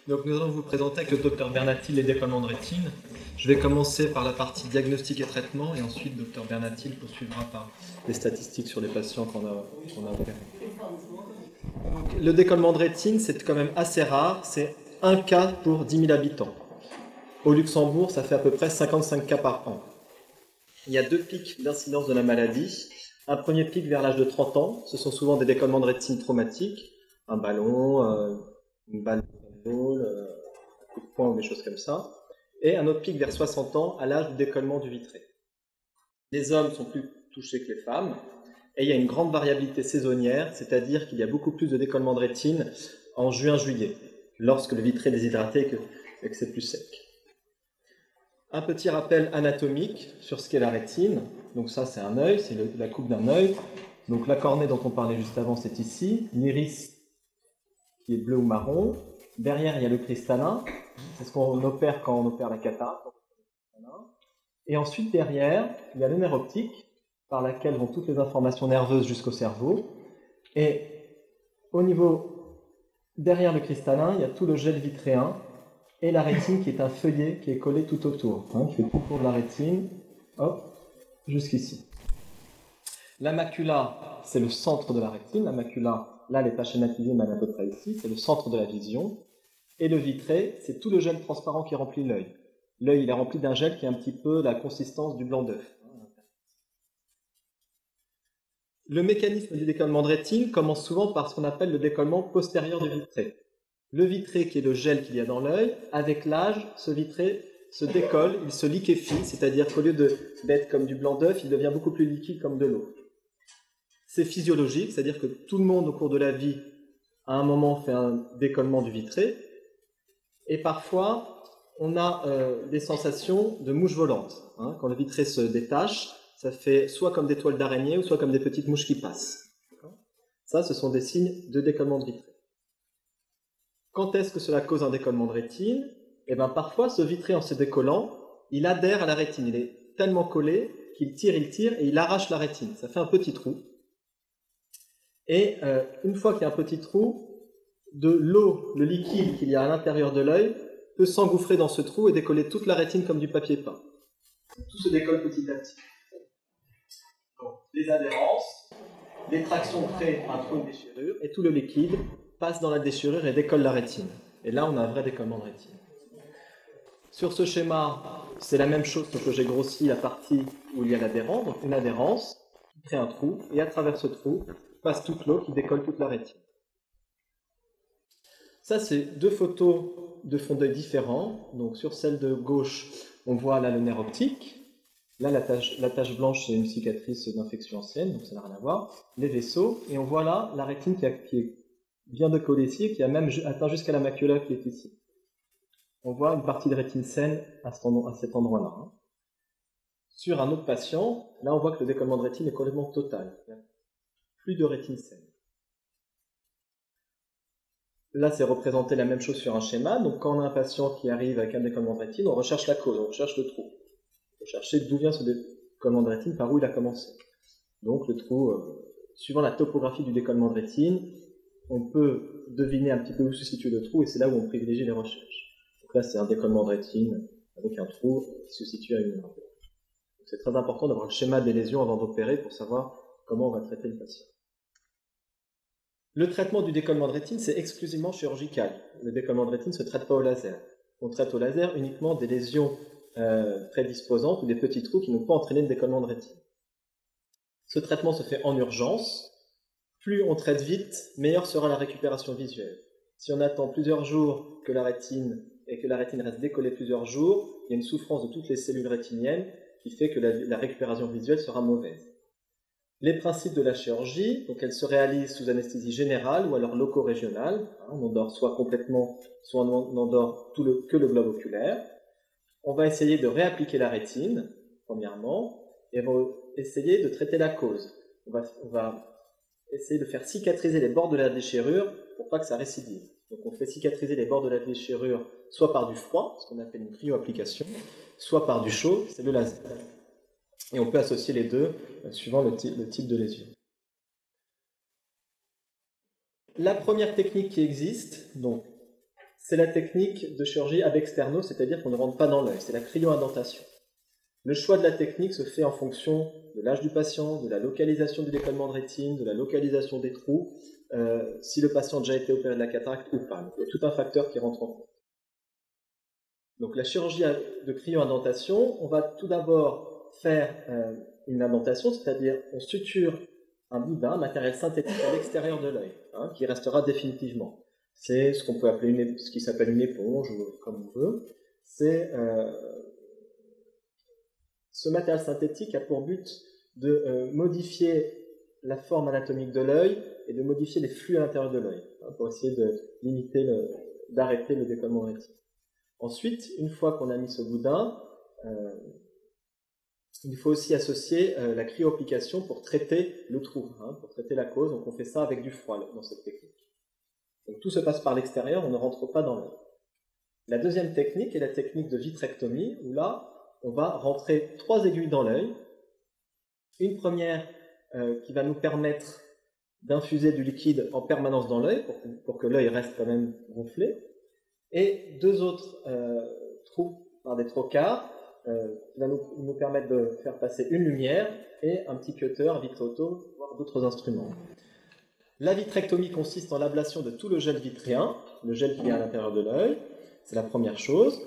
Donc nous allons vous présenter avec le docteur Bernati les décollements de rétine. Je vais commencer par la partie diagnostic et traitement et ensuite docteur Bernati poursuivra par les statistiques sur les patients qu'on a, qu'on a opérés. Donc, le décollement de rétine, c'est quand même assez rare, c'est un cas pour 10 000 habitants. Au Luxembourg, ça fait à peu près 55 cas par an. Il y a deux pics d'incidence de la maladie. Un premier pic vers l'âge de 30 ans, ce sont souvent des décollements de rétine traumatiques, un ballon, euh, une balle de football, euh, un coup de poing ou des choses comme ça. Et un autre pic vers 60 ans à l'âge du décollement du vitré. Les hommes sont plus touchés que les femmes et il y a une grande variabilité saisonnière, c'est-à-dire qu'il y a beaucoup plus de décollement de rétine en juin-juillet, lorsque le vitré est déshydraté et que, et que c'est plus sec. Un petit rappel anatomique sur ce qu'est la rétine. Donc ça, c'est un œil, c'est la coupe d'un œil. Donc la cornée dont on parlait juste avant, c'est ici. L'iris qui est bleu ou marron. Derrière, il y a le cristallin. C'est ce qu'on opère quand on opère la cataracte. Et ensuite, derrière, il y a le nerf optique, par laquelle vont toutes les informations nerveuses jusqu'au cerveau. Et au niveau derrière le cristallin, il y a tout le gel vitréen et la rétine qui est un feuillet qui est collé tout autour, hein, qui fait tout le tour de la rétine, hop, jusqu'ici. La macula, c'est le centre de la rétine. La macula, là, elle n'est pas schématisée, mais elle est à peu près ici. C'est le centre de la vision. Et le vitré, c'est tout le gel transparent qui remplit l'œil. L'œil, il est rempli d'un gel qui a un petit peu la consistance du blanc d'œuf. Le mécanisme du décollement de rétine commence souvent par ce qu'on appelle le décollement postérieur du vitré. Le vitré, qui est le gel qu'il y a dans l'œil, avec l'âge, ce vitré se décolle, il se liquéfie, c'est-à-dire qu'au lieu d'être comme du blanc d'œuf, il devient beaucoup plus liquide comme de l'eau. C'est physiologique, c'est-à-dire que tout le monde au cours de la vie, à un moment, fait un décollement du vitré, et parfois, on a euh, des sensations de mouches volantes. Hein. Quand le vitré se détache, ça fait soit comme des toiles d'araignée ou soit comme des petites mouches qui passent. Ça, ce sont des signes de décollement de vitré. Quand est-ce que cela cause un décollement de rétine Eh bien, parfois, ce vitré, en se décollant, il adhère à la rétine. Il est tellement collé qu'il tire, il tire et il arrache la rétine. Ça fait un petit trou. Et euh, une fois qu'il y a un petit trou, de l'eau, le liquide qu'il y a à l'intérieur de l'œil, peut s'engouffrer dans ce trou et décoller toute la rétine comme du papier peint. Tout se décolle petit à petit. Donc, les adhérences, les tractions créent un trou, une déchirure, et tout le liquide passe dans la déchirure et décolle la rétine. Et là, on a un vrai décollement de rétine. Sur ce schéma, c'est la même chose, sauf que j'ai grossi la partie où il y a l'adhérence, donc une adhérence qui crée un trou, et à travers ce trou passe toute l'eau qui décolle toute la rétine. Ça, c'est deux photos de fond d'œil différents. Donc sur celle de gauche, on voit là le nerf optique. Là, la tache, la tache blanche, c'est une cicatrice d'infection ancienne, donc ça n'a rien à voir. Les vaisseaux, et on voit là la rétine qui, a, qui est bien décollée ici, qui a même atteint jusqu'à la macula qui est ici. On voit une partie de rétine saine à cet endroit-là. Hein. Sur un autre patient, là on voit que le décollement de rétine est complètement total. Il n'y a plus de rétine saine. Là, c'est représenté la même chose sur un schéma. Donc, quand on a un patient qui arrive avec un décollement de rétine, on recherche la cause, on recherche le trou. On chercher d'où vient ce décollement de rétine, par où il a commencé. Donc, le trou, euh, suivant la topographie du décollement de rétine, on peut deviner un petit peu où se situe le trou et c'est là où on privilégie les recherches. Donc là, c'est un décollement de rétine avec un trou qui se situe à une heure. C'est très important d'avoir le schéma des lésions avant d'opérer pour savoir comment on va traiter le patient. Le traitement du décollement de rétine, c'est exclusivement chirurgical. Le décollement de rétine ne se traite pas au laser. On traite au laser uniquement des lésions euh, prédisposantes ou des petits trous qui n'ont pas entraîné de décollement de rétine. Ce traitement se fait en urgence. Plus on traite vite, meilleure sera la récupération visuelle. Si on attend plusieurs jours que la rétine et que la rétine reste décollée plusieurs jours, il y a une souffrance de toutes les cellules rétiniennes qui fait que la, la récupération visuelle sera mauvaise. Les principes de la chirurgie, donc elle se réalise sous anesthésie générale ou alors loco-régionale. Hein, on endort soit complètement, soit on endort tout le, que le globe oculaire. On va essayer de réappliquer la rétine, premièrement, et on va essayer de traiter la cause. On va, on va essayer de faire cicatriser les bords de la déchirure pour pas que ça récidive. Donc on fait cicatriser les bords de la déchirure soit par du froid, ce qu'on appelle une cryoapplication, soit par du chaud, c'est le laser. Et on peut associer les deux euh, suivant le, le type de lésion. La première technique qui existe, donc, C'est la technique de chirurgie ab externo, c'est-à-dire qu'on ne rentre pas dans l'œil, c'est la cryo-indentation. Le choix de la technique se fait en fonction de l'âge du patient, de la localisation du décollement de rétine, de la localisation des trous, euh, si le patient a déjà été opéré de la cataracte ou pas. il y a tout un facteur qui rentre en compte. Donc la chirurgie de cryo-indentation, on va tout d'abord faire euh, une indentation, c'est-à-dire on suture un boudin, un matériel synthétique à l'extérieur de l'œil, hein, qui restera définitivement. C'est ce qu'on peut appeler une, ce qui s'appelle une éponge, ou comme on veut. C'est euh, ce matériel synthétique a pour but de euh, modifier la forme anatomique de l'œil et de modifier les flux à l'intérieur de l'œil, hein, pour essayer de limiter, d'arrêter le décollement rétinique. Ensuite, une fois qu'on a mis ce boudin, euh, il faut aussi associer euh, la cryoapplication pour traiter le trou, hein, pour traiter la cause. Donc on fait ça avec du froid dans cette technique. Donc tout se passe par l'extérieur, on ne rentre pas dans l'œil. La deuxième technique est la technique de vitrectomie, où là, on va rentrer trois aiguilles dans l'œil. Une première euh, qui va nous permettre d'infuser du liquide en permanence dans l'œil pour, pour, que l'œil reste quand même gonflé. Et deux autres euh, trous par des trocars euh, qui va nous, nous, permettre de faire passer une lumière et un petit cutter, vitréoto, voire d'autres instruments. La vitrectomie consiste en l'ablation de tout le gel vitréen, le gel qui est à l'intérieur de l'œil. C'est la première chose.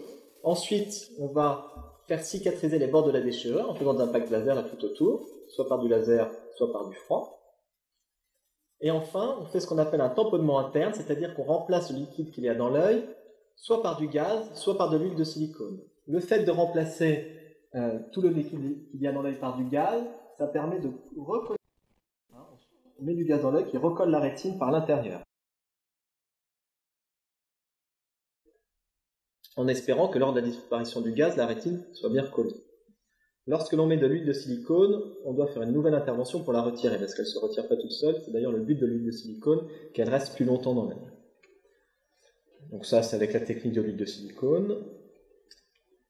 Ensuite, on va faire cicatriser les bords de la déchirure en faisant des impacts laser là tout autour, soit par du laser, soit par du froid. Et enfin, on fait ce qu'on appelle un tamponnement interne, c'est-à-dire qu'on remplace le liquide qu'il y a dans l'œil, soit par du gaz, soit par de l'huile de silicone. Le fait de remplacer euh, tout le liquide qu'il y a dans l'œil par du gaz, ça permet de recoller. Hein, on met du gaz dans l'œil qui recolle la rétine par l'intérieur. En espérant que lors de la disparition du gaz, la rétine soit bien recollée. Lorsque l'on met de l'huile de silicone, on doit faire une nouvelle intervention pour la retirer, parce qu'elle ne se retire pas toute seule. C'est d'ailleurs le but de l'huile de silicone, qu'elle reste plus longtemps dans l'œil. Donc ça, c'est avec la technique de l'huile de silicone.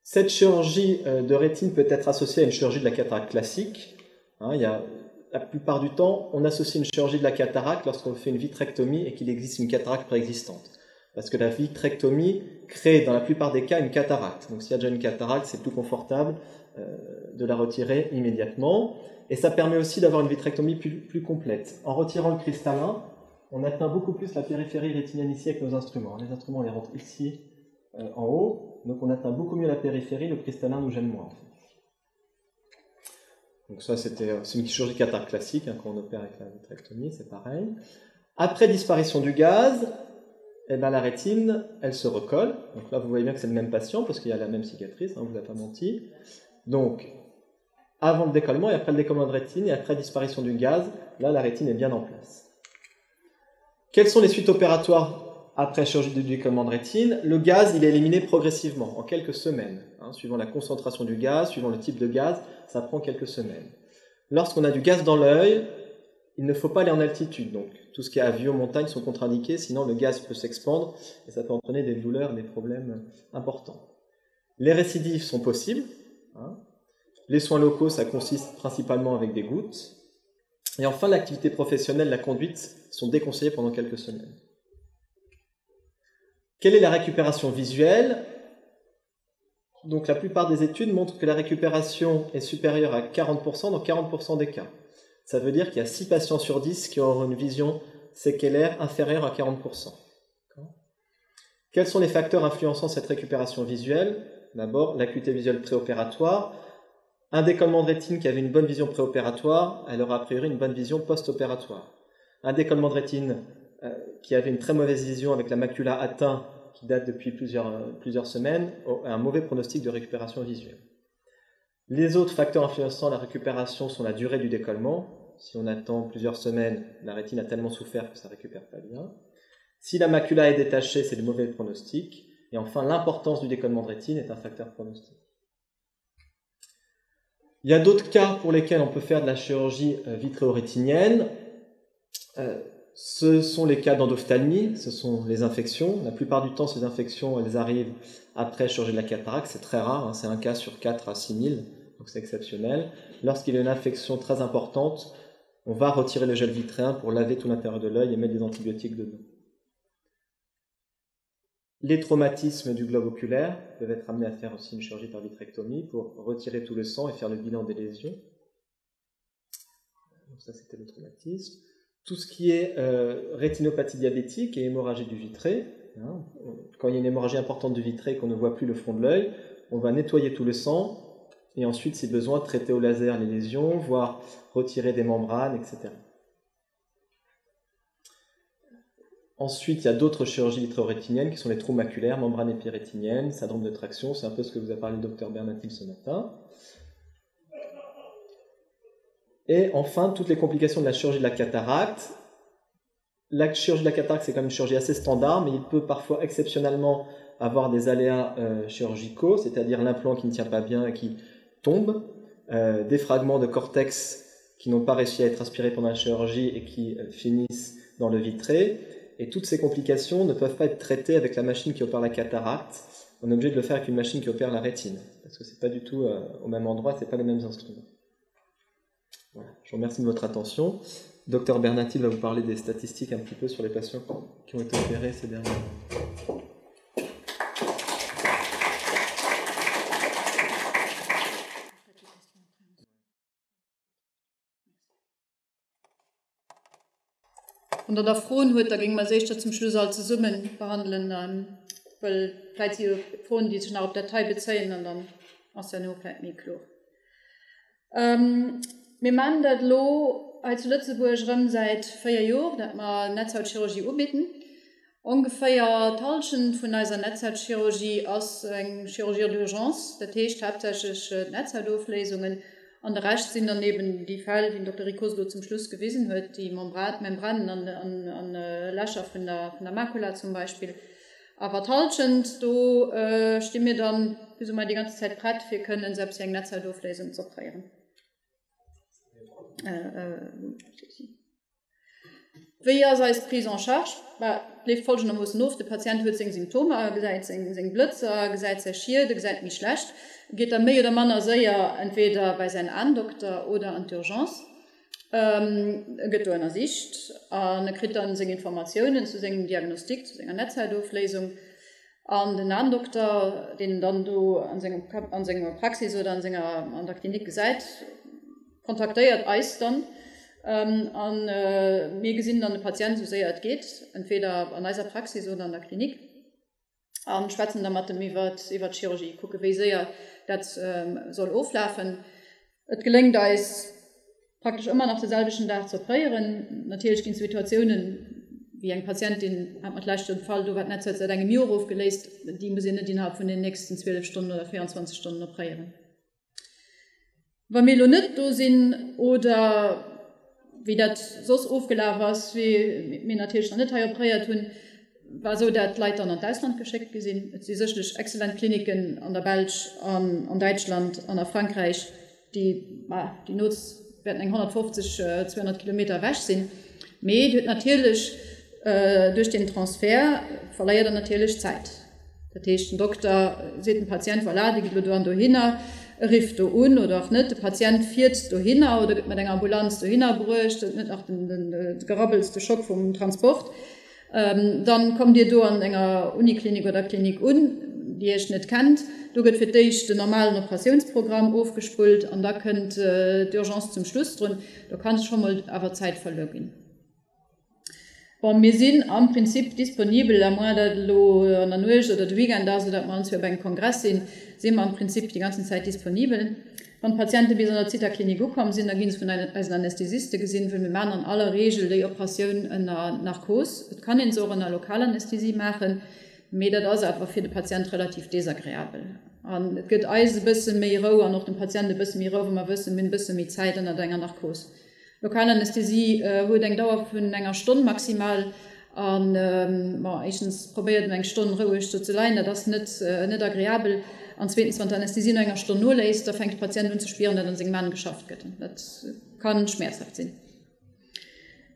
Cette chirurgie euh, de rétine peut être associée à une chirurgie de la cataracte classique. Hein, il y a, la plupart du temps, on associe une chirurgie de la cataracte lorsqu'on fait une vitrectomie et qu'il existe une cataracte préexistante. Parce que la vitrectomie crée dans la plupart des cas une cataracte. Donc s'il y a déjà une cataracte, c'est plus confortable euh, de la retirer immédiatement. Et ça permet aussi d'avoir une vitrectomie plus, plus complète. En retirant le cristallin, on atteint beaucoup plus la périphérie rétinienne ici avec nos instruments. Les instruments, on les rentre ici, euh, en haut. Donc on atteint beaucoup mieux la périphérie, le cristallin nous gêne moins. En fait. Donc ça, c'était, euh, c'est une chirurgie cataracte classique, hein, quand on opère avec la vitrectomie, c'est pareil. Après disparition du gaz, eh ben, la rétine, elle se recolle. Donc là, vous voyez bien que c'est le même patient, parce qu'il y a la même cicatrice, hein, on ne vous a pas menti. Donc, avant le décollement et après le décollement de rétine et après disparition du gaz, là, la rétine est bien en place. Quelles sont les suites opératoires après chirurgie du décollement de rétine? Le gaz, il est éliminé progressivement, en quelques semaines. Hein, suivant la concentration du gaz, suivant le type de gaz, ça prend quelques semaines. Lorsqu'on a du gaz dans l'œil, il ne faut pas aller en altitude. Donc, tout ce qui est avion, montagne sont contre-indiqués, sinon le gaz peut s'expandre et ça peut entraîner des douleurs, des problèmes importants. Les récidives sont possibles. Hein. Les soins locaux, ça consiste principalement avec des gouttes. Et enfin, l'activité professionnelle, la conduite sont déconseillées pendant quelques semaines. Quelle est la récupération visuelle ? Donc la plupart des études montrent que la récupération est supérieure à 40% dans 40% des cas. Ça veut dire qu'il y a 6 patients sur 10 qui auront une vision séquellaire inférieure à 40%. D'accord ? Quels sont les facteurs influençant cette récupération visuelle ? D'abord, l'acuité visuelle préopératoire. Un décollement de rétine qui avait une bonne vision préopératoire, elle aura a priori une bonne vision post-opératoire. Un décollement de rétine, euh, qui avait une très mauvaise vision avec la macula atteinte qui date depuis plusieurs, euh, plusieurs semaines, a un mauvais pronostic de récupération visuelle. Les autres facteurs influençant la récupération sont la durée du décollement. Si on attend plusieurs semaines, la rétine a tellement souffert que ça ne récupère pas bien. Si la macula est détachée, c'est le mauvais pronostic. Et enfin, l'importance du décollement de rétine est un facteur pronostic. Il y a d'autres cas pour lesquels on peut faire de la chirurgie, euh, vitréo-rétinienne. Euh, ce sont les cas d'endophtalmie, ce sont les infections. La plupart du temps, ces infections, elles arrivent après chirurgie de la cataracte. C'est très rare, hein, c'est un cas sur 4 à 6000, donc c'est exceptionnel. Lorsqu'il y a une infection très importante, on va retirer le gel vitréen pour laver tout l'intérieur de l'œil et mettre des antibiotiques dedans. Les traumatismes du globe oculaire peuvent être amenés à faire aussi une chirurgie par vitrectomie pour retirer tout le sang et faire le bilan des lésions. Donc ça, c'était le traumatisme. Tout ce qui est euh, rétinopathie diabétique et hémorragie du vitré. Hein, quand il y a une hémorragie importante du vitré qu'on ne voit plus le front de l'œil, on va nettoyer tout le sang et ensuite, si besoin, traiter au laser les lésions, voire retirer des membranes, etc. Ensuite, il y a d'autres chirurgies vitréorétiniennes qui sont les trous maculaires, membranes épirétiniennes, syndrome de traction, c'est un peu ce que vous a parlé le docteur Bernatil ce matin. Et enfin, toutes les complications de la chirurgie de la cataracte. La chirurgie de la cataracte, c'est quand même une chirurgie assez standard, mais il peut parfois exceptionnellement avoir des aléas euh, chirurgicaux, c'est-à-dire l'implant qui ne tient pas bien et qui tombe, euh, des fragments de cortex qui n'ont pas réussi à être aspirés pendant la chirurgie et qui euh, finissent dans le vitré. Et toutes ces complications ne peuvent pas être traitées avec la machine qui opère la cataracte. On est obligé de le faire avec une machine qui opère la rétine, parce que c'est pas du tout euh, au même endroit, c'est pas les mêmes instruments. Voilà. Je vous remercie de votre attention. Docteur Bernatil va vous parler des statistiques un petit peu sur les patients qui ont été opérés ces derniers mois. Wann Der da Froen huet, da géinge mer se éischter zum Schluss all zesumme behandelen, well vläit si jo Froen, déi sech nach op dat hei bezéien, an dann ass herno vläit méi kloer. Mir maachen dat elo hei zu Lëtzebuerg erëm säit 4 Jor, dat mer Netzhautchirurgie ubidden. Ongeféier d'Hallschent vun eiser Netzhautchirurgie ass eng Chirurgie d'urgence, dat heescht haaptsächlech d'Netzhautofléisungen, an de Rescht sinn dann eben déi Fäll, wéi den Dokter Ricoz elo zum Schluss gewisen huet, déi Membranen an Lächer vun der Makula zum Beispill. Awer d'Hallschent, do sti mir dann plus ou moins déi ganz Zäit prett, fir kënnen selbst eng Netzhautofléisung z'opréieren. Wéi ass eis Prise en charge? Bah, et leeft folgendermoossen of, De Patient huet seng Symptomer, e gesäit seng Blëtzer, e gesäit säi Schied, e gesäit méi schlecht, e geet da méi oder manner séier entweder bei säin Aendokter oder an d'Urgence. E gëtt do ënnersicht an e kritt dann seng Informatiounen zu sengem Diagnostic, zu senger Netzhautofléisung. An den Aendokter, deen en dann do an senger Praxis oder an senger an der Klinik gesäit, kontaktéiert eis dann a mir gesinn dann de Patient esou séier et geet, entweder an eiser Praxis oder an der Klinik a schwätzen da mat em iwwer d'Chirurgie, kucke wéi séier dat soll oflafen. Et geléngt eis praktesch ëmmer nach de selwechten Dag ze opréieren. Natierlech ginn et Situatiounen, wéi eng Patientin hat mer d'lescht Joer de Fall, do war d'Netzhaut säit engem Joer ofgeléist, déi muss een net innerhalb vun den nächsten 12 Stonnen oder 24 Stonnen opréieren. Wa mir elo net do sinn oder wéi dat soss ofgelaf ass, wéi mir natierlech nach net hei opréiert hunn, war esou, dat d'Leit dann an d'Ausland geschéckt gi sinn. Et si sécherlech exzellent Kliniken an der Belsch an an Däitschland an a Frankräich, déi, bah, déi noots wäerten eng 150, 200 Kilometer ewech sinn. Mee Dir hutt natierlech duerch deen Transfert verléiert Der natierlech Zäit. Dat heescht, den Dokter seet dem Patient, voilà, Dir gitt elo do an dohinner, e rifft do un oder och net, de Patient fiert dohinner oder gëtt mat enger Ambulanz dohinner bruecht, huet net nach de Gerabbels, de Schock vum Transport. Dann kommt Dir do an enger Uniklinik oder Klinik un, déi Iech net kennt. Do gëtt fir d'éischt den normalen Operatiounsprogramm ofgespullt an da kënnt d'Urgence zum Schluss drun. Do kann scho mol awer Zäit verluer ginn. Bon, mir sinn am Prinzip disponibel, à moins datt et elo an der Nuecht oder de Weekend ass oder datt mer anzwee op engem Kongress sinn, si mer am Prinzip déi ganzen Zäit disponibel. Wann d'Patiente bis an der Zithaklinik ukomm sinn, da gi se vun eisen Anästhesiste gesinn, well mir maachen an aller Reegel déi Operatioun ënner Narkos. Et kann een se och ënner Lokalanästhesie maachen, mee dat ass awer fir de Patient relativ desagreabel. An et gëtt eis e bësse méi Rou an och dem Patient e bësse méi Rou, wa mer wëssen, mir hunn e bësse méi Zäit ënnert enger Narkos. Lokalanästhesie huet eng Dauer vun enger Stonn maximal an, bon, éischtens probéiert en eng Stonn roueg do ze leien, dat ass net net agreabel, an zweetens, wann d'Anästhesie no enger Stonn noléisst, da fänkt de Patient un ze spieren, datt an sengem Aen geschafft gëtt. Dat ka schmäerzhaft sinn.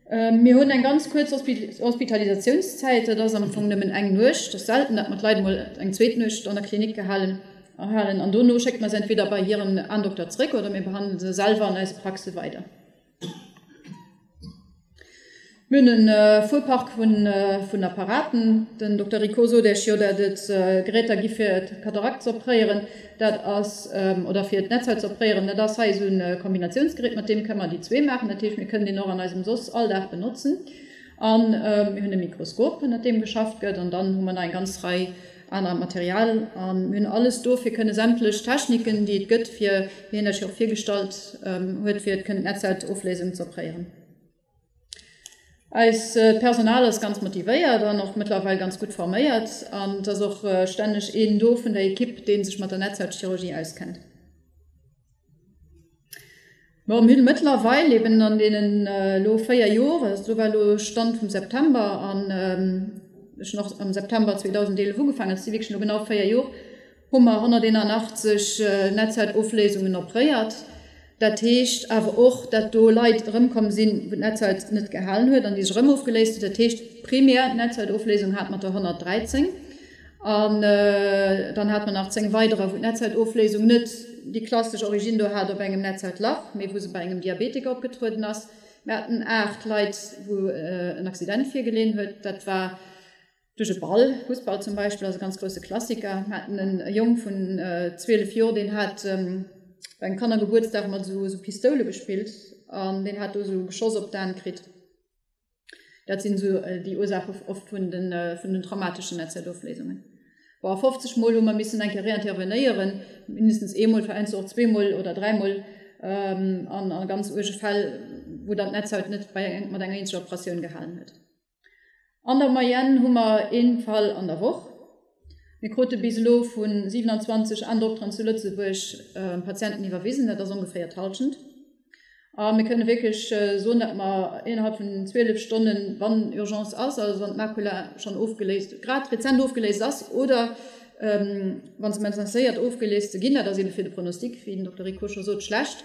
Mir hunn eng ganz kuerz Hospitalisatiounszäit, dat ass am Fong nëmmen eng Nuecht. Et ass selten, datt mer d'Leit emol eng zweet Nuecht an der Klinik gehalen Halen an dono schécke mer se entweder bei hiren Aendokter zréck oder mir behandele se selwer an eise Praxe weider. Mir hunn e Fuerpark vun Apparaten. Den Dokter Ricot sot Iech jo, dat et Geräter gi fir d'Katarakt ze opréieren, dat ass, oder fir d'Netzhaut ze opréieren. Dat ass hei esou e Kombinatiounsgerät, mat deem kënne mer déi zwee maachen. Dat heescht, mir kënnen deen och an eisem soss Alldag benotzen. A mir hunn e Mikroskop, ënnert deem geschafft gëtt. An dann hu mer nach eng ganz Rei aner Material. A mir hunn alles do, fir kënne sämtlech Techniken, déi et gëtt, fir, wéi hien Iech jo och virgestallt huet, fir kënnen d'Netzhautofléisung ze opréieren. Eist Personal ass ganz motivéiert an och mëttlerweil ganz gutt forméiert an et ass och stänneg een do vun der Ekipp, dee sech mat der Netzhautchirurgie auskennt. Bon, mir hunn mëttlerweil eben an deenen elo 4 Jor, also do war elo Stand vum September an ech hunn och am September 2011 ugefaangen, dat si wierklech elo genau 4 Jor, hu mer 181 Netzhautofléisungen opréiert. Dat heescht awer och, dat do Leit erëmkomm sinn, wou d'Netzhaut net gehalen huet an déi sech erëm ofgeléist huet. Dat heescht, primär d'Netzhautofléisung hate mer der 113 an dann hate mer nach 10 weiderer, wou d'Netzhautofléisung net déi klassesch Origine do hat op engem Netzhautlach, mee wou se bei engem Diabetiker opgetrueden ass. Mir haten 8 Leit, wou en Accident virgeleeën huet. Dat war Duerch e Ball, Fussball zum Beispill ass e ganz grousse Klassiker. Mir haten e Jong vun 12 Jor, deen hat bei engem Kannergebuertsdag mat esou Pistoule gespillt an deen hat do esou e Geschoss op d'An kritt. Dat sinn esou déi Ursaache oft vun den, vun den traumateschen Netzhautofléisungen. Bon, a 50 Mol hu mer missen eng Kéier réintervenéieren, mindestens eemol, veräinzelt och zweemol oder dräimol, an a ganz uerge Fäll, wou dann d'Netzhaut net bei, mat enger eenzeger Operatioun gehalen huet. An der Moyenne hu mer ee Fall an der Woch. Mir krute bis elo vu 27 Aendokteren zu Lëtzebuerg Patienten iwwerwisen, dat ass ongeféier d'Hallschent. A mir kënne wierklech soen, datt mer innerhalb vun 12 Stonnen, wann Urgence ass, also wann d'Makula schonn ofgeléist, grad rezent ofgeléist ass oder wa se menacéiert ofgeléist ze ginn, dat ass eebe fir de Pronostic, wéi den Dokter Ricot scho sot, schlecht,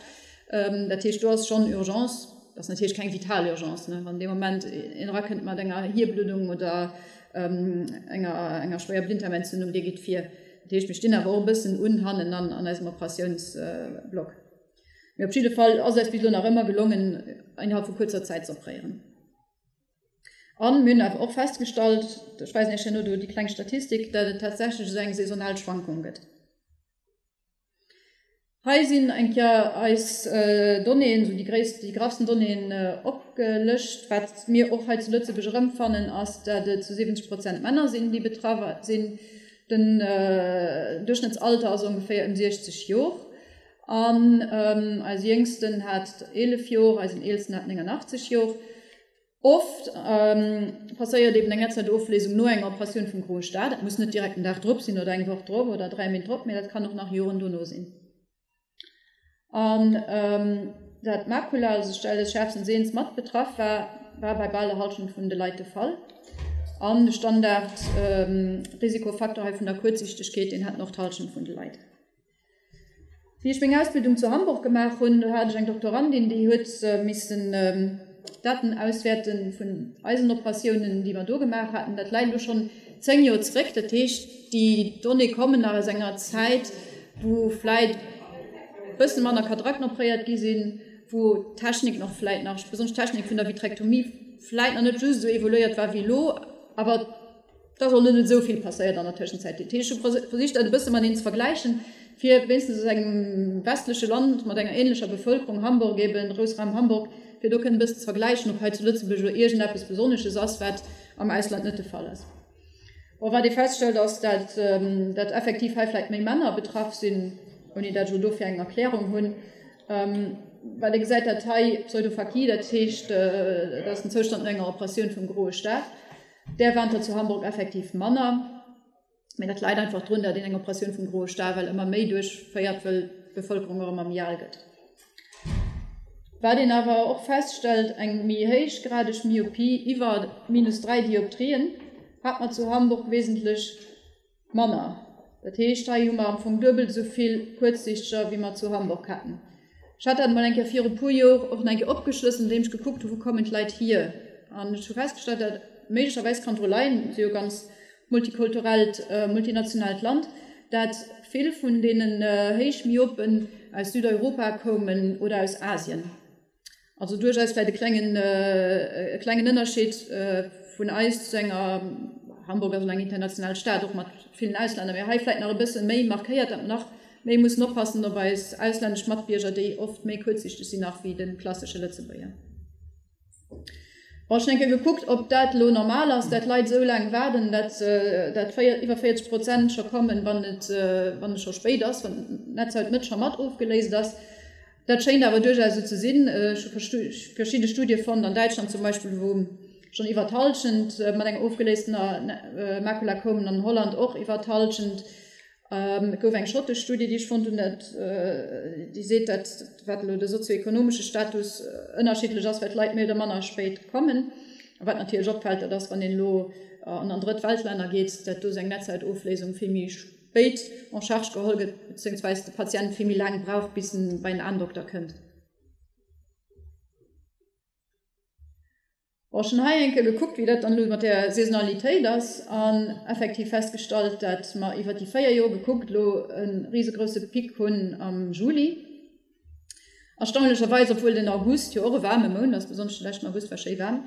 dat heescht do ass schonn Urgence. Dat ass natierlech keng vital Urgence, ne? Wann dee Moment een erakënnt mat enger Hierbluddung oder enger, enger schwéier Blinddarmentzündung, dee geet vir. Dat heescht, mir stinn awer och e bëssen un hannen an an eisem Operatiounsblock. Mee op jidde Fall ass eis bis elo nach ëmmer gelongen, innerhalb vu kuerzer Zäit ze operéieren. An mir hunn awer och festgestallt, ech weisen Iech herno do déi kleng Statistik, datt et tatsächlech esou eng saisonal Schwankung gëtt. Hei sinn eng Kéier eis Donnéeën, esou déi gréisst, déi graffsten Donnéeën opgelëscht. Wat mir och hei zu Lëtzebuerg erëmfannen, ass, dat et zu 70 Prozent Männer sinn, déi betraff sinn. Den Duerchschnëttsalter ass ongeféier ëm 60 Jor. An eise Jéngsten hat 11 Jor, eisen Eelsten hat 89 Jor. Oft passéiert eben eng Netzhautofléisung no enger Operatioun vum groe Star. Dat muss net direkt den Dag drop sinn oder eng Woch drop oder 3 Méint drop, mee dat kann och nach Joren dono sinn. An dat d'Makula, also d'Stell des schärfsten Sehens, mat betraff war, war bei bal der Hallschent vun de Leit de Fall. An de Standard-Risikofaktor hei vun der Kuerzsichtegkeet, deen haten och d'Hallschent vun de Leit. Wéi ech meng Ausbildung zu Hamburg gemaach hunn, do hat ech eng Doktorandin, déi huet missen Daten auswäerte vun eisen Operatiounen, déi mer do gemaach haten. Dat läit elo schonn 10 Joer zeréck. Dat heescht, déi Donnée kommen nach aus enger Zäit, wou vläit e bësse manner Katarakten operéiert gi sinn, wou d'Technik nach vläit nach, besonnesch d'Technik vun der Vitrektomie, vläit nach net just esou evoluéiert war wéi elo. Awer Et ass och net esou vill passéiert an der Tëschenzäit. Dat heescht, ech hu versicht, dat e bësse mateneen ze vergläichen, fir wéinstens aus engem westleche Land mat enger ähnlecher Bevëlkerung, Hamburg eben, Groussraum Hamburg, fir do kënnen e bëssen ze vergläichen, ob hei zu Lëtzebuerg elo iergendeppes Besonnesches ass, wat am Ausland net de Fall ass. Bon, wat ee feststellt, ass, dat dat effektiv hei vläicht méi Männer betraff sinn, ouni dat ech elo dofir eng Erklärung hunn. Wat ee gesäit, dat hei Pseudophakie, dat heescht, dat ass den Zoustand no enger Operatioun vum groe Star, Där waren der zu Hamburg effektiv manner, mee dat läit einfach drun, datt een eng Operatioun vum groe Star well ëmmer méi duerchféiert, wëll d'Bevëlkerung och ëmmer méi al gëtt. Wat een awer och feststellt, eng méi héichgradeg Myopie iwwer minus 3 Dioptrien hat mer zu Hamburg wesentlech Manner. Dat heescht, hei hu mer am Fong duebelt esou vill Kuerzsiichteger, wéi mer zu Hamburg haten. Ech hat dat emol eng Kéier viru puer Jor och nach eng Kéier opgeschlësselt, andeem ech gekuckt hu wou kommen d'Leit hier. An ech hu festgestallt, dat méiglecherweis kann dru leien, mir si jo e ganz multikulturellt, multinationaalt Land, dat vill vun deenen Héichmyopen aus Südeuropa koumen oder aus Asien. Also duerchaus vläicht e klengen, e klengen Ënnerscheed vun eis zu enger, Hamburg ass elo eng international Stad, och mat villen Auslänner, mee hei vläicht nach e bësse méi markéiert, datt mer nach méi mussen oppassen op eis auslännesch Matbierger, déi oft méi kuerzsichteg sinn nach wéi de klassesche Lëtzebuerger. Bon, ech hunn eng Kéier gekuckt, ob dat elo normal ass, dat Leit esou laang waarden, dat dat iwwer 40 Prozent scho kommen, wann et wann et scho spéit ass, wann d'Netzhaut net scho mat ofgeléist ass. Dat schéint awer duerchaus esou ze sinn. Ech hu verschidde Studie fonnt, an Däitschland zum Beispill, wou schonn iwwer d'Hallschent mat enger ofgeléistener Makula koumen, an Holland och iwwer d'Hallschent. Et gouf eng schottesch Studie, déi ech fonnt hunn, déi seet, dat wat elo de sozioekonomesche Status ënnerschiddlech ass, well d'Leit méi oder manner spéit kommen. A wat natierlech opfält, dat ass, wann een elo an an Drëtt-Welt-Länner geet, dat do seng Netzhautofléisung vill méi spéit en charge geholl gëtt, beziéungsweis de Patient vill méi laang brauch, bis en bei en Aendokter kënnt. Bon, ech hunn hei eng Kéier gekuckt, wéi dat dann elo mat där Saisonalitéit ass an effektiv festgestallt, dat mer iwwert déi 4 Joer gekuckt elo e risegrousse Pic hunn am Juli. Erstaunlecherweis, obwuel den August jo och e waarme Mount ass, besonnesch de leschten August war schéi waarm,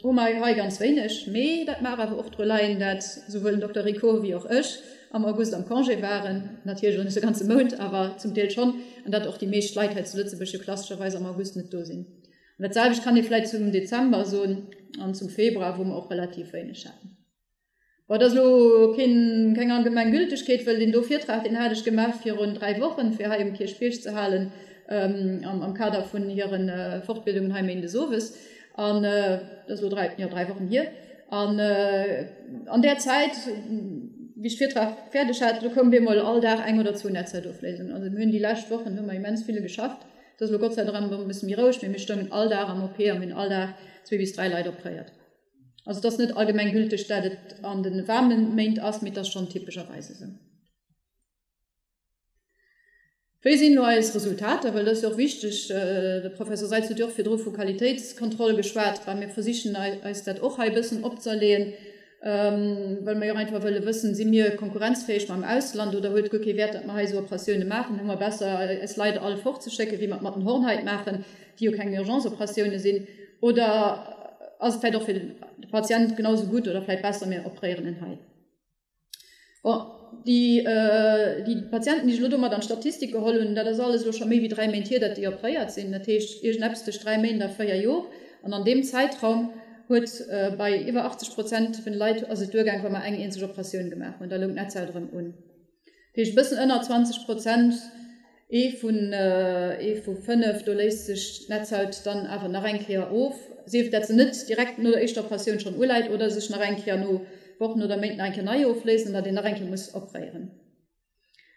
hu mer hei ganz wéineg. Mee dat mag awer och dru leien, dat souwuel den Dokter Ricot wéi och ech am August am Congé waren, natierlech och net de ganze Mount, awer zum Deel schonn, an dat och déi meescht Leit hei zu Lëtzebuerg jo klassescherweis am August net do sinn. An dat selwecht kann ee vläit zum Dezember soen an zum Februar, wou mer och relativ wéineg haten. Bon, et ass elo keen, keng allgemeng Gültegkeet, wëll deen do Virtrag, deen hat ech gemaach virun 3 Wochen, fir hei um Kierchbierg ze halen, am, am Kader vun hire Fortbildungen hei méindes owes. An dat ass elo 3, jo, 3 Wochen hier. An an där Zäit, wéi ech de Virtrag fäerdeg hat, do koum bemol all Dag eng oder zwou Netzhautofléisungen. Also mir hunn déi lescht Wochen hu mer immens ville geschafft. Et ass elo Gott sei Dank erëm e bësse méi roueg, mee mir stoungen all Dag am OP a mir hunn all Dag zwee bis dräi Leit opréiert. Also et ass net allgemeng gülteg, dat et an de waarme Méint ass, mee et ass schonn typescherweis esou. Wéi sinn elo eis Resultater? Well dat ass jo och wichteg, de Professor Seitz huet jo och virdru vu Qualitéitskontroll geschwat. Bah, mir versichen eis dat och hei e bëssen opzerleeën. Well mer jo och einfach wëlle wëssen, Si mir konkurrenzfäeg mam Ausland oder huet et guer kee Wäert, datt mer hei esou Operatioune maachen? Hu mer besser, eis Leit all fortzeschécken, wéi mer et mat den Hornhait maachen, déi jo keng Urgence-Operatioune sinn? Oder ass et vläicht och fir de Patient genau esou gutt oder vläicht besser, mir operéieren en hei? Bon, déi, déi Patienten, déi ech elo do mat an d'Statistik geholl hunn, dat ass alles elo scho méi wéi 3 Méint hier, datt déi operéiert sinn. Dat heescht, iergendeppes tëscht 3 Méint a 4 Jor. An an deem Zäitraum huet bei iwwer 80 Prozent vun de Leit ass et duergaang, wa mer eng eenzeg Operatioun gemaach hunn. Da loung d'Netzhaut erëm un. Dat heescht, e bëssen ënner 20 Prozent, ee vun, ee vu 5, do léisst sech d'Netzhaut dann awer nach eng Kéier of, sief dat se net direkt no der éischter Operatioun schonn uläit oder sech nach eng Kéier no Wochen oder Méint nach eng Kéier nei ofléist an datt een nach eng Kéier muss operéieren.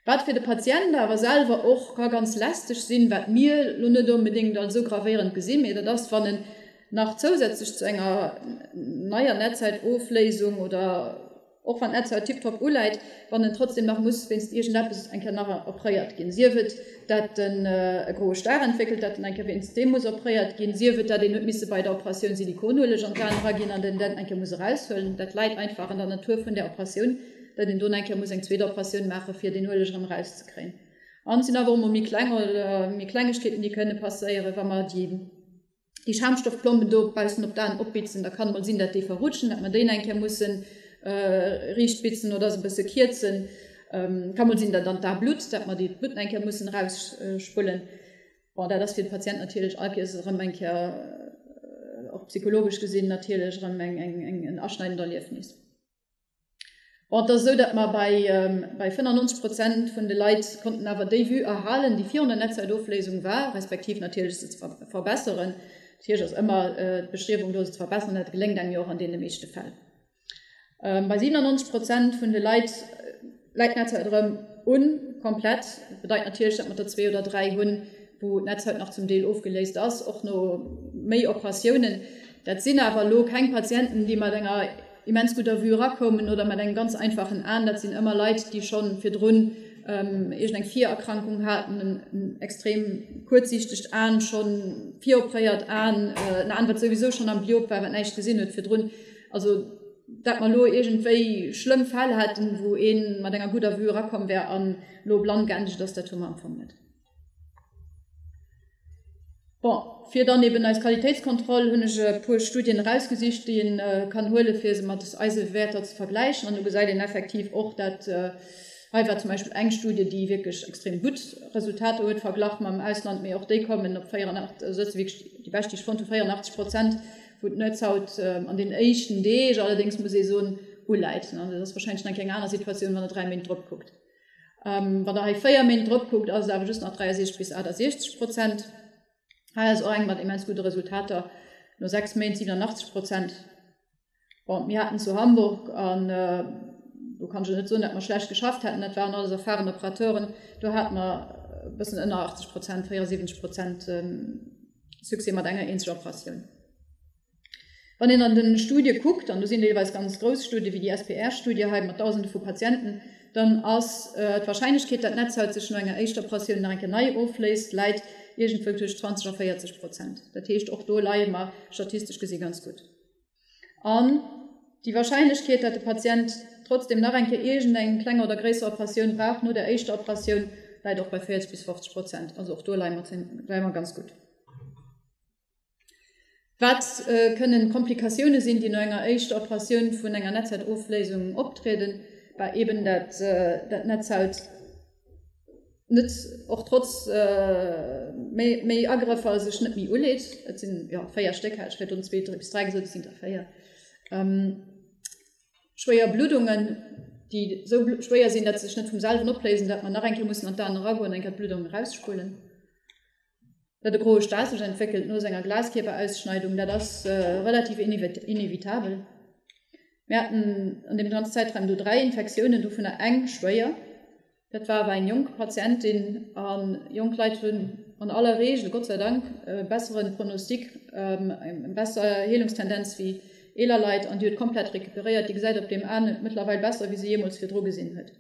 Wat fir de Patient awer selwer och ka ganz lästeg sinn, wat mir elo net onbedéngt als esou gravéierend gesinn, mee dat ass, wann en nach zousätzlech zu enger neier Netzhautofléisung oder och wann d'Netzhaut tiptop uläit, wann en trotzdem nach muss wéinst iergendeppes eng Kéier nach opréiert ginn, sief et dat en e groe Star entwéckelt, dat en eng Kéier wéinst deem muss opréiert ginn, sief et dat een huet misse bei der Operatioun Silikonueleg an d'Aen eraginn an den dat eng Kéier muss eraushuelen. Dat läit einfach an der Natur vun där Operatioun, dat een do eng Kéier muss eng zweet Operatioun maache fir deen Ueleg erëm erauszekréien. An et sinn awer och emol méi kleng oder méi Klengegkeeten, déi kënne passéieren, wa mer déi. déi Schaumstoffplomben do baussen op d'Aen opbitzen, da kann et mol sinn, dat déi verrutschen, dat mer déi eng Kéier mussen riicht bitzen oder se e bësse kierzen. Ka mol sinn, dat an d'A blutt, dat mer déi d'Blutt eng Kéier mussen erausspullen. Bon, dat ass fir de Patient natierlech all Kéiers erëm eng Kéier, och psychologesch gesinn natierlech erëm eng, eng, en aschneidend Erliefnis. Bon, et ass esou, datt mer bei bei 95 Prozent vun de Leit konnten awer déi Vue erhalen, déi virun der Netzhautofléisung war, respektiv natierlech se ze verbesseren. Natierlech ass ëmmer d'Bestriewung do, se ze verbesseren, dat geléngt engem jo och an deene meeschte Fäll. Bei 97 Prozent vun de Leit läit d'Netzhaut erëm un, komplett. Dat bedeit natierlech, datt mer der zwee oder dräi hunn, wou d'Netzhaut nach zum Deel ofgeléist ass, och no méi Operatiounen. Dat sinn awer elo keng Patienten, déi mat enger immens gudder Vue erakoumen oder mat engem ganz einfachen Aen. Dat sinn ëmmer Leit, déi scho virdrun iergendeng Virerkrankung haten, en extrem kuerzsiichtegt Aen, scho viropréiert Aen, en Aen, wat souwisou schonn am Blyop war, wat näischt gesinn huet virdrun. Also dat mer elo iergendwéi schlëmm Fäll hätten, wou ee mat enger gudder Vue erakomm wär an elo blann geendegt ass, dat hu mer am Fong net. Bon, fir dann eben eis Qualitéitskontroll hunn ech e puer Studien erausgesicht, déi een kann huelen, fir se mat eise Wäerter ze vergläichen. An do gesäit een effektiv och, dat hei war zum Beispill eng Studie, déi wierklech extrem gutt Resultater huet verglach mam Ausland, mee och déi kommen op 84, also dat si wierklech déi bescht, déi ech fonnt hunn, 84 Prozent, wou d'Netzhaut an den éischten Deeg allerdéngs, muss ee soen, uläit. Dat ass wahrscheinlech nach eng kleng aner Situatioun, wann Der 3 Méint drop kuckt. Wann der hei 4 Méint drop kuckt, ass et awer just nach 63 bis 68 Prozent. Hei ass och eng mat immens gudde Resultater, no 6 Méint 87 Prozent. Bon, mir haten zu Hamburg, an do kann ech elo net soen, datt mer schlecht geschafft hätten, dat waren alles erfahren Operateuren, do hate mer e bëssen ënner 80 Prozent, 74 Prozent Succès mat enger eenzeger Operatioun. Wann een an de Studie kuckt, an do sinn deelweis ganz grouss Studie wéi déi SPR-Studie hei mat Dausende vu Patienten, dann ass d'Wahrscheinlechkeet, dat d'Netzhaut sech no enger éischter Operatioun nach eng Kéier nei ofléist, läit iergendwou tëscht 20 a 40 Prozent. Dat heescht, och do leie mer statistesch gesi ganz gutt. An déi Wahrscheinlechkeet, dat de Patient trotzdem nach eng Kéier iergendeng kleng oder gréisser Operatioun brauch no der éischter Operatioun, läit och bei 40 bis 50 Prozent. Also och do leie mer ganz gutt. Wat kënnen Komplikatioune sinn, déi no enger éischter Operatioun vun enger Netzhautofléisung optrieden? Bah eben dat d'Netzhaut net, och trotz méi Agrëffer, sech net méi uleet. Et sinn, jo, 4 Stéck hat ech virdrun zwee bis 3 gesot, et sinn der 4. Schwéier Bluddungen, déi esou schwéier sinn, dat se sech net vum selwen opléisen, dat mer nach eng Kéier mussen an d'Aen eragoen an eng Kéier d'Bluddung erausspullen. Dat e groe Star sech entwéckelt no senger Glaskierperausschneidung, dat ass relativ inevitabel. Mir haten an deem ganzen Zäitraum do 3 Infektiounen, dovunner eng schwéier. Dat war awer eng jonk Patientin a jonk Leit hunn an aller Reegel, Gott sei Dank, e bessere Pronostic, eng besser Heelungstendenz wéi eeler Leit an déi huet komplett recuperéiert. Déi gesäit op deem Aen mëttlerweil besser, wéi se jeemools virdru gesinn huet.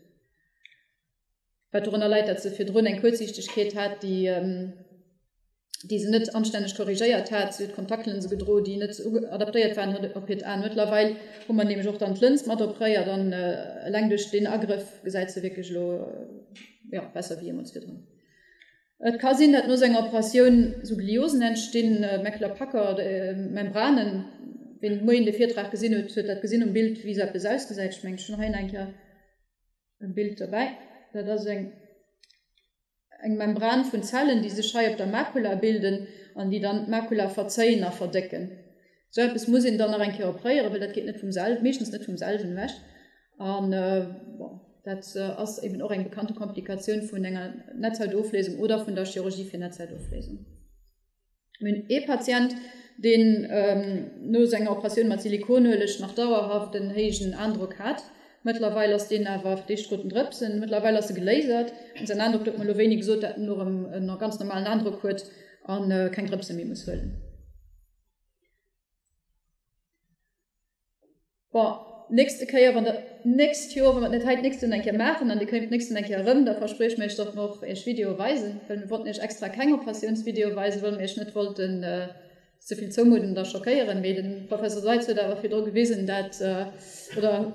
Wat dorunner läit, datt se virdrun eng Kuerzsiichtegkeet hat, déi déi se net anstänneg korrigéiert hat. Si huet Kontaktlinse gedro, déi net adaptéiert waren op hiert Aen. Mëttlerweil hu mer nämlech och dann d'Lëns mat opréiert an eleng duerch deen Agrëff gesäit se wierklech elo, jo, besser wéi jeemools virdrun. Et ka sinn, datt no sou enger Operatioun sou Gliosen entstinn, Meckler-Packer Membranen. Ween de Moien de Virtrag gesinn huet, huet dat gesinn um Bild, wéi sou eppes ausgesäit. Ech mengen, ech hunn hei nach eng Kéier e Bild dobäi. Dat ass eng eng Membran vun Zellen, déi sech hei op der Makula bilden an déi dann d'Makula verzéien a verdécken. Sou eppes muss een dann nach eng Kéier opréieren, well dat geet net vum sel meeschtens net vum selwen ewech. An bon, dat ass eben och eng bekannte Komplikatioun vun enger Netzhautoflésung oder vun der Chirurgie fir Netzhautoflésung. Mir hunn ee Patient, deen no senger Operatioun mat Silikonueleg nach dauerhaft en héijen Aendrock hat. Mëttlerweil ass deen awer, fir d'éischt krut en Drëpsen, mëttlerweil ass e gelasert an säin Aendrock, do huet mer elo wéini gesot, dat en elo erëm en ganz normalen Aendrock huet a keng Drëpse méi muss huelen. Bon, nächste Kéier, wann der, d'nächst Joer, wa mer et net hei d'nächst Joer eng Kéier maachen an Dir kéimt d'nächst Joer eng Kéier erëm, da versprieche mir Iech, datt mer och Iech Videoe weisen, well mir wollten Iech extra keng Operatiounsvideoe weisen, well mir Iech net wollten ze vill zoumudden oder schockéieren. Mee de Professor Seitz huet awer virdru gewisen, dat, oder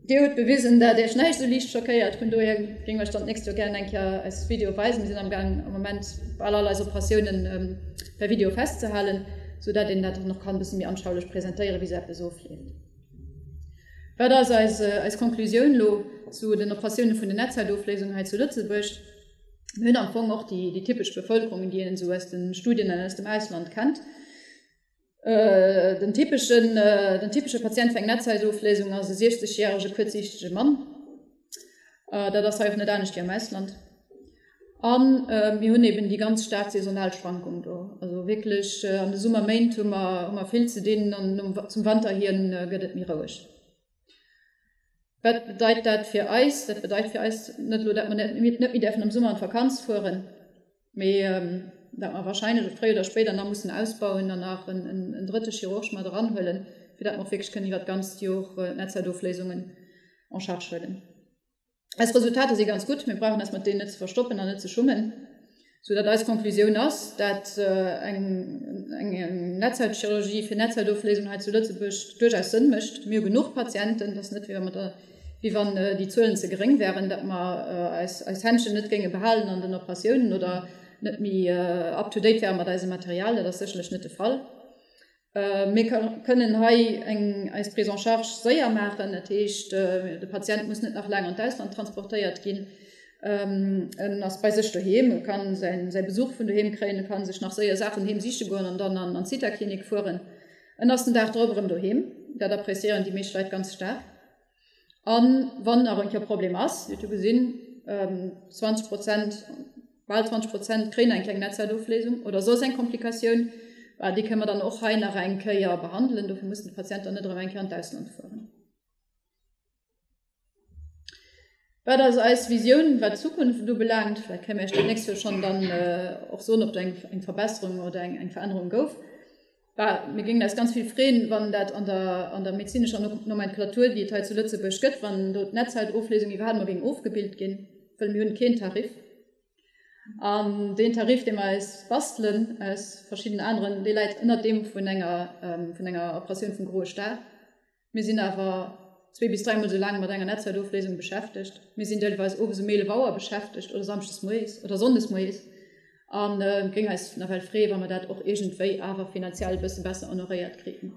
Dir hutt bewisen, dat Iech näischt esou liicht schockéiert. Vun dohier géinge mer Iech dann d'nächst Joer gären eng Kéier eis Videoe weisen. Mir sinn amgaang am Moment bal all eis Operatiounen per Video festzehalen, sou dat een dat dann och kann e bësse méi anschaulech presentéieren, wéi sou eppes ofleeft. Wat ass eis eis Konklusioun elo zu den Operatioune vun den Netzhautofléisungen hei zu Lëtzebuerg? Mir hunn am Fong och déi déi typesch Bevëlkerung, déi een esou aus de Studien an aus dem Ausland kennt. Den typeschen den typesche Patient fir eng Netzhautofléisung ass e 60 järege kuerzsiichtege Mann. Dat ass hei och net anescht wéi am Ausland. A mir hunn eben déi ganz staark saisonal Schwankung do. Also wierklech an de Summerméint hu mer hu mer vill ze dinn an zum Wanter hin gëtt et méi roueg. Wat bedeit dat fir eis? Dat bedeit fir eis net elo, dat mer net net méi däerfen am Summer an d'Vakanz fueren, mee dat mer wahrscheinlech fréier oder spéider nach mussen ausbauen an nach en en drëtte Chirurg mat eranhuelen, fir dat mer och wierklech kënnen iwwer d'ganzt Jor d'Netzhautofléisungen en charge huelen. Eis Resultater si ganz gutt, mir brauchen eis mat deenen net ze verstoppen an net ze schummen, sou datt eis Konklusioun ass, dat eng Netzhautchirurgie fir Netzhautofléisung hei zu Lëtzebuerg duerchaus Sënn mécht. Mir hu genuch Patienten, et ass net wéi wa mer der, wéi wann déi Zuelen ze geréng wären, datt mer eis eis Händchen net géinge behalen an den Operatiounen oder. net méi up to date wäre mat eisem Material. Dat ass sécherlech net de Fall. Mir kënnen hei eng eis Prise en charge séier maachen, dat heescht, de Patient muss net nach laang an d'Ausland transportéiert ginn. En ass bei sech doheem, e kann säi Besuch vun doheem kréien, e kann sech nach séier Saachen heem siche goen an dann an d'Zithaklinik fueren. En ass den Dag drop erëm doheem. Dat appréciéieren déi meescht Leit ganz staark. A wann nach eng Kéier Problem ass, Dir hutt jo gesinn, 20 Prozent, bal 20 Prozent kréien eng kleng Netzhautoflésung oder soss eng Komplikatioun, bah, déi kënnen mer dann och hei nach eng Kéier behandelen. Dofir mussen d'Patienten dann net erëm eng Kéier an d'Ausland fueren. Wat ass eis Visioun, wat d'Zukunft ubelaangt? Vläicht kënnen mir Iech dat nächst Joer schonn dann och soen, ob do eng Verbesserung oder eng Verännerung gouf. Bah, mir géingen eis ganz vill freeën, wann dat an der, an der medezinescher Nomenklatur, déi et hei zu Lëtzebuerg gëtt, wann do d'Netzhautoflesung iwwerhaapt emol géing ofgebilt ginn, wëll mir hunn keen Tarif. An deen Tarif, dee mer eis bastelen aus verschiddenen aneren, dee läit ënnert deem vun enger, vun enger Operatioun vum groe Star. Mir sinn awer zwee bis dräimol esou laang mat enger Netzhautoflesung beschäftegt. Mir sinn deelweis owes um 11 Auer beschäftegt oder samschdes moies oder sonndes moies. An et géing eis nawell freeë wa mer dat och iergendwéi awer finanziell e bësse besser honoréiert kriten.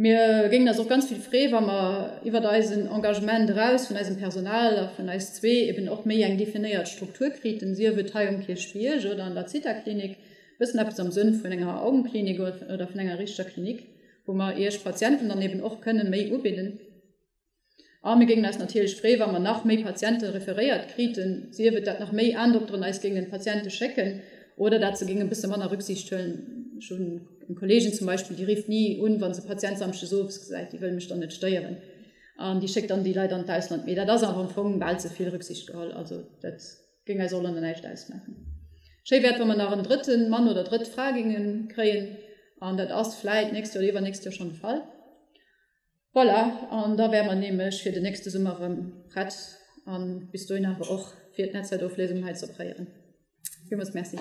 Mir géingen eis och ganz vill freeë wa mer iwwert eisen Engagement eraus vun eisem Personal a vun eis zwee eben och méi eng definéiert Struktur kriten, sief et hei um Kierchbierg oder an der Zithaklinik, e bëssen eppes am Sënn vun enger Augenklinik oder vun enger richteger Klinik. wou mer Iech Patienten dann eben och kënne méi ubidden. A mir géingen eis natierlech freeë wa mer nach méi Patiente referéiert kriten, sief et dat nach méi Aendokteren eis géingen Patiente schécken oder dat se géinge bësse manner Rücksicht huelen. Ech hunn eng Kolleegin zum Beispill, déi rifft ni un, wa se e Patient samschdes owes gesäit, déi wëll mech dann net stéieren an déi schéckt dann déi Leit an d'Ausland. Mee dat ass awer am Fong bal ze vill Rücksicht geholl. Also dat Géing eis och elo näischt ausmaachen. Schéi wär et, wa mer nach en drëtte Mann oder drëtt Fra géinge kréien, an dat ass vläit d'nächst Joer oder iwwernächst Joer schonn de Fall. Voilà, an da wäre mer nämlech fir den nächste Summer erëm prett an bis dohin awer och fir d'Netzhautoflesung hei ze opréieren. Villmools Merci.